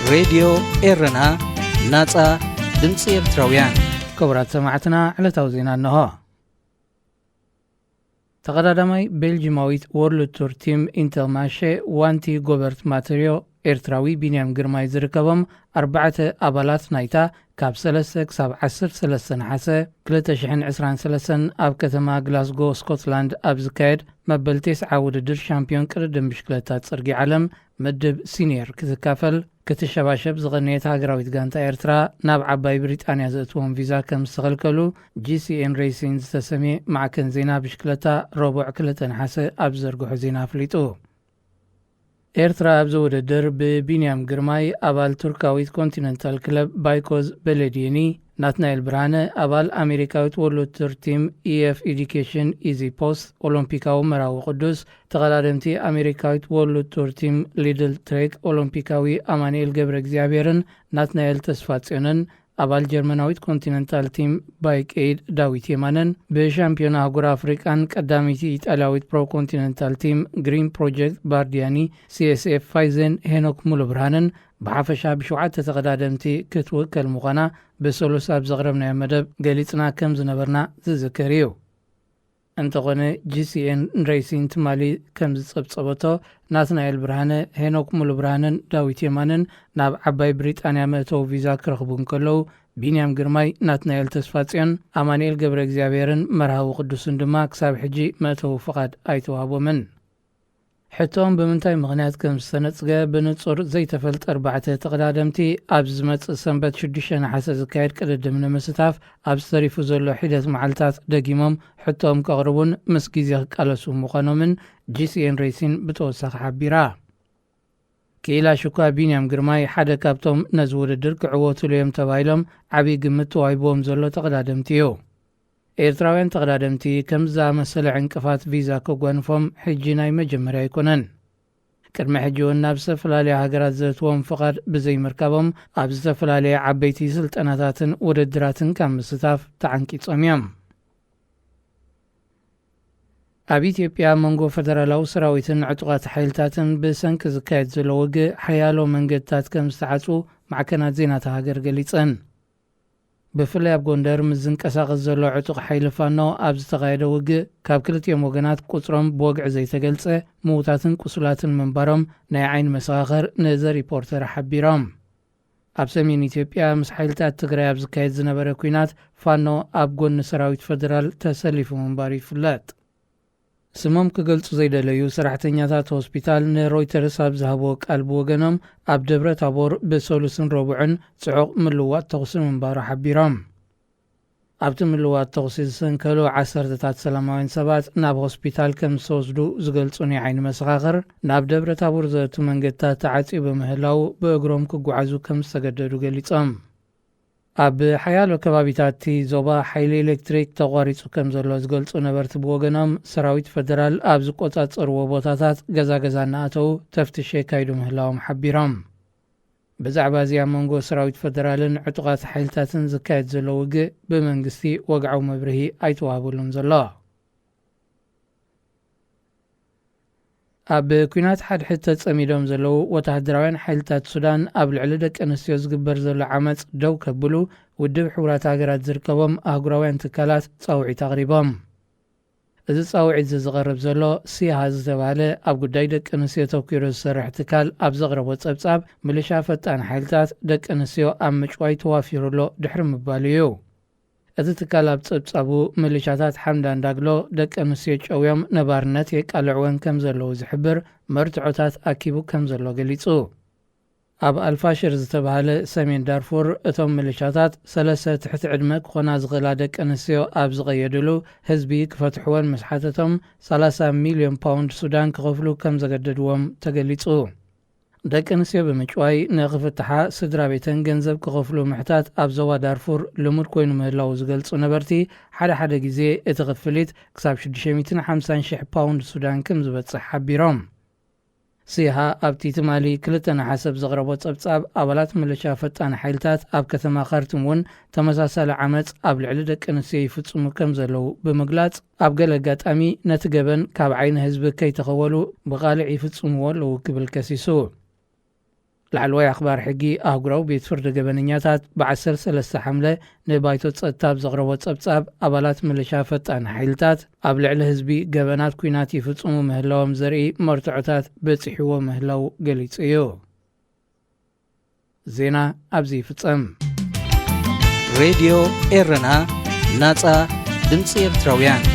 ሬድዮ ኤረና፣ ናጻ ድምጺ ኤርትራውያን። ክቡራት ሰማዕትና፣ ዕለታዊ ዜና እንሆ። ተቐዳዳማይ ቤልጂማዊት ወርልድ ቱር ቲም ኢንተርማርሼ ዋንቲ ጎበርት ማተርዮ ኤርትራዊ ቢንያም ግርማይ ዝርከቦም ኣርባዕተ ኣባላት ናይታ ካብ ሰለስተ ክሳብ ዓሰርተ ሰለስተ ነሓሰ ክልተ ሽሕን ዕስራን ሰለስተን ኣብ ከተማ ግላስጎ ስኮትላንድ ኣብ ዝካየድ መበል ተስዓ ውድድር ሻምፒዮን ቅድድም ብሽክለታ ጽርጊ ዓለም ምድብ ሲኒየር ክትካፈል፣ ክትሸባሸብ ዝቐነየት ሃገራዊት ጋንታ ኤርትራ ናብ ዓባይ ብሪጣንያ ዘእትዎም ቪዛ ከም ዝተኸልከሉ ጂ ሲ ኤን ሬሲንግ ዝተሰምየ ማዕከን ዜና ብሽክለታ ረቡዕ ክልተ ነሓሰ ኣብ ዝዘርግሖ ዜና ኣፍሊጡ። ኤርትራ ኣብዚ ውድድር ብቢንያም ግርማይ ኣባል ቱርካዊት ኮንቲነንታል ክለብ ባይኮዝ በለዲየኒ፣ ናትናኤል ብርሃነ ኣባል ኣሜሪካዊት ወርልድ ቱር ቲም ኢኤፍ ኤዲኬሽን ኢዚ ፖስት ኦሎምፒካዊ መራዊ ቅዱስ፣ ተቐዳደምቲ ኣሜሪካዊት ወርልድ ቱር ቲም ሊድል ትሬክ ኦሎምፒካዊ ኣማኑኤል ገብረ እግዚኣብሔርን ናትናኤል ተስፋጽዮንን ኣባል ጀርመናዊት ኮንቲነንታል ቲም ባይክ ኤድ ዳዊት የማነን ብሻምፒዮን ኣህጉር ኣፍሪቃን ቀዳመይቲ ኢጣልያዊት ፕሮ ኮንቲነንታል ቲም ግሪን ፕሮጀክት ባርዲያኒ ሲኤስኤፍ ፋይዘን ሄኖክ ሙሉብርሃንን ብሓፈሻ ብሸውዓተ ተቐዳደምቲ ክትውከል ምዃና ብሰሉስ ኣብ ዘቕረብናዮ መደብ ገሊጽና ከም ዝነበርና ዝዝከር እዩ። እንተኾነ ጂ ሲ ኤን ሬሲንግ ትማሊ ከም ዝጸብጸበቶ ናትናኤል ብርሃነ፣ ሄኖክ ሙሉብርሃንን ዳዊት የማንን ናብ ዓባይ ብሪጣንያ መእተዊ ቪዛ ክረኽቡ እንከለዉ፣ ቢንያም ግርማይ፣ ናትናኤል ተስፋጽዮን፣ ኣማኑኤል ገብረ እግዚኣብሔርን መርሃዊ ቅዱስን ድማ ክሳብ ሕጂ መእተዊ ፍቓድ ኣይተዋህቦምን። ሕቶኦም ብምንታይ ምኽንያት ከም ዝተነጽገ ብንጹር ዘይተፈልጠ ኣርባዕተ ተቐዳደምቲ፣ ኣብ ዝመጽእ ሰንበት ሽዱሽተ ነሓሰ ዝካየድ ቅድድም ንምስታፍ ኣብ ዝተሪፉ ዘሎ ሒደት መዓልታት ደጊሞም ሕቶኦም ከቕርቡን ምስ ግዜ ክቃለሱ ምዃኖምን ጂ ሲ ኤን ሬሲንግ ብተወሳኺ ሓቢራ። ክኢላ ሽኳ ቢንያም ግርማይ ሓደ ካብቶም ነዚ ውድድር ክዕወቱሉ እዮም ተባሂሎም ዓብዪ ግምት ተዋሂብዎም ዘሎ ተቐዳደምቲ እዩ። ኤርትራውያን ተቐዳደምቲ ከምዚ ዝኣመሰለ ዕንቅፋት ቪዛ ከጓንፎም ሕጂ ናይ መጀመርያ ኣይኮነን። ቅድሚ ሕጂ እውን ናብ ዝተፈላለያ ሃገራት ዘእትዎም ፍቓድ ብዘይምርካቦም ኣብ ዝተፈላለየ ዓበይቲ ስልጠናታትን ውድድራትን ካብ ምስታፍ ተዓንቂጾም እዮም። ኣብ ኢትዮጵያ መንጎ ፈደራላዊ ሰራዊትን ዕጡቓት ሓይልታትን ብሰንኪ ዝካየድ ዘሎ ውግእ ሓያሎ መንገድታት ከም ዝተዓጹ ማዕከናት ዜና እታ ሃገር ገሊጸን። ብፍላይ ኣብ ጎንደር ምስ ዝንቀሳቐስ ዘሎ ዕጡቕ ሓይሊ ፋኖ ኣብ ዝተኻየደ ውግእ ካብ ክልቲኦም ወገናት ቁጽሮም ብወግዒ ዘይተገልጸ ምዉታትን ቁሱላትን ምንባሮም ናይ ዓይኒ መሰኻኽር ንዘ ሪፖርተር ሓቢሮም። ኣብ ሰሜን ኢትዮጵያ ምስ ሓይልታት ትግራይ ኣብ ዝካየድ ዝነበረ ኲናት ፋኖ ኣብ ጎኒ ሰራዊት ፈደራል ተሰሊፉ ምንባሩ ይፍለጥ። ስሞም ክገልጹ ዘይደለዩ ሰራሕተኛታት ሆስፒታል ንሮይተርስ ኣብ ዝሃብዎ ቃል ብወገኖም ኣብ ደብረ ታቦር ብሰሉስን ረቡዕን ጽዑቕ ምልዋጥ ተኹሲ ምንባሩ ሓቢሮም። ኣብቲ ምልዋጥ ተኹሲ ዝሰንከሉ ዓሰርተታት ሰላማውያን ሰባት ናብ ሆስፒታል ከም ዝተወስዱ ዝገልጹ ናይ ዓይኒ መሰኻኽር፣ ናብ ደብረ ታቦር ዘእቱ መንገድታት ተዓጽዩ ብምህላው ብእግሮም ክጓዓዙ ከም ዝተገደዱ ገሊጾም። ኣብ ሓያሎ ከባቢታት እቲ ዞባ ሓይሊ ኤሌክትሪክ ተቋሪጹ ከም ዘሎ ዝገልጹ ነበርቲ ብወገኖም፣ ሰራዊት ፈደራል ኣብ ዝቆጻጸርዎ ቦታታት ገዛ ገዛ እናኣተዉ ተፍትሽ የካይዱ ምህላዎም ሓቢሮም። ብዛዕባ እዚ ኣብ መንጎ ሰራዊት ፈደራልን ዕጡቓት ሓይልታትን ዝካየድ ዘሎ ውግእ ብመንግስቲ ወግዓዊ መብርሂ ኣይተዋህበሉን ዘሎ። ኣብ ኲናት ሓድሕድ ተጸሚዶም ዘለዉ ወተሃደራውያን ሓይልታት ሱዳን ኣብ ልዕሊ ደቂ ኣንስትዮ ዝግበር ዘሎ ዓመጽ ደው ከብሉ ውድብ ሕቡራት ሃገራት ዝርከቦም ኣህጉራውያን ትካላት ጻውዒት ኣቕሪቦም። እዚ ጻውዒት እዚ ዝቐርብ ዘሎ ሲሃ ዝተባህለ ኣብ ጉዳይ ደቂ ኣንስትዮ ተኲሩ ዝሰርሕ ትካል ኣብ ዘቕረቦ ጸብጻብ፣ ምልሻ ፈጣን ሓይልታት ደቂ ኣንስትዮ ኣብ ምጭዋይ ተዋፊሩ ኣሎ ድሕሪ ምባሉ እዩ። እቲ ትካል ኣብ ጸብጻቡ፣ ምልሻታት ሓምዳን ዳግሎ ደቂ ኣንስትዮ ጨውዮም ነባርነት የቃልዕወን ከም ዘለዉ ዝሕብር መርትዖታት ኣኪቡ ከም ዘሎ ገሊጹ። ኣብ ኣልፋሽር ዝተባህለ ሰሜን ዳርፉር፣ እቶም ምልሻታት ሰለስተ ትሕቲ ዕድመ ክኾና ዝኽእላ ደቂ ኣንስትዮ ኣብ ዝቐየድሉ፣ ህዝቢ ክፈትሕወን ምስ ሓተቶም፣ ሰላሳ ሚልዮን ፓውንድ ሱዳን ክኸፍሉ ከም ዘገደድዎም ተገሊጹ። ደቂ ኣንስትዮ ብምጭዋይ ንኽፍትሓ ስድራ ቤተን ገንዘብ ክኸፍሉ ምሕታት ኣብ ዞባ ዳርፉር ልሙድ ኮይኑ ምህላዉ ዝገልጹ ነበርቲ፣ ሓደ ሓደ ግዜ እቲ ክፍሊት ክሳብ ሽዱሽተ ሚእትን ሓምሳን ሽሕ ፓውንድ ሱዳን ከም ዝበጽሕ ሓቢሮም። ሲሃ ኣብቲ ትማሊ ክልተ ነሓሰ ኣብ ዘቕረቦ ጸብጻብ፣ ኣባላት ምልሻ ፈጣን ሓይልታት ኣብ ከተማ ካርቱም እውን ተመሳሳሊ ዓመጽ ኣብ ልዕሊ ደቂ ኣንስትዮ ይፍጽሙ ከም ዘለዉ ብምግላጽ፣ ኣብ ገለ ኣጋጣሚ ነቲ ገበን ካብ ዓይኒ ህዝቢ ከይተኸወሉ ብቓልዕ ይፍጽምዎ ኣለዉ ክብል ከሲሱ። ላዕለዋይ ኣኽባር ሕጊ ኣህጉራዊ ቤት ፍርዲ ገበነኛታት ብ13 ሓምለ ንባይቶ ጸጥታ ኣብ ዘቕረቦ ጸብጻብ፣ ኣባላት ምልሻ ፈጣን ሓይልታት ኣብ ልዕሊ ህዝቢ ገበናት ኲናት ይፍጽሙ ምህላዎም ዘርኢ መርትዖታት በጺሕዎ ምህላው ገሊጹ እዩ። ዜና ኣብዚ ይፍጸም። ሬድዮ ኤረና፣ ናጻ ድምጺ ኤርትራውያን።